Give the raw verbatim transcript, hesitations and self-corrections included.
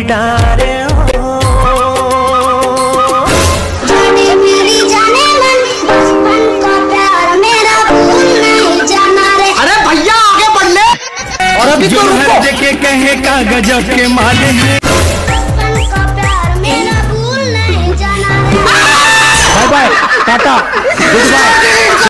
जाने मेरी जाने मन, बचपन का प्यार मेरा भूल नहीं जाना रे। अरे भैया, आगे बढ़ ले। और अभी तो रुको। देखे कहे का गजब के माले हैं।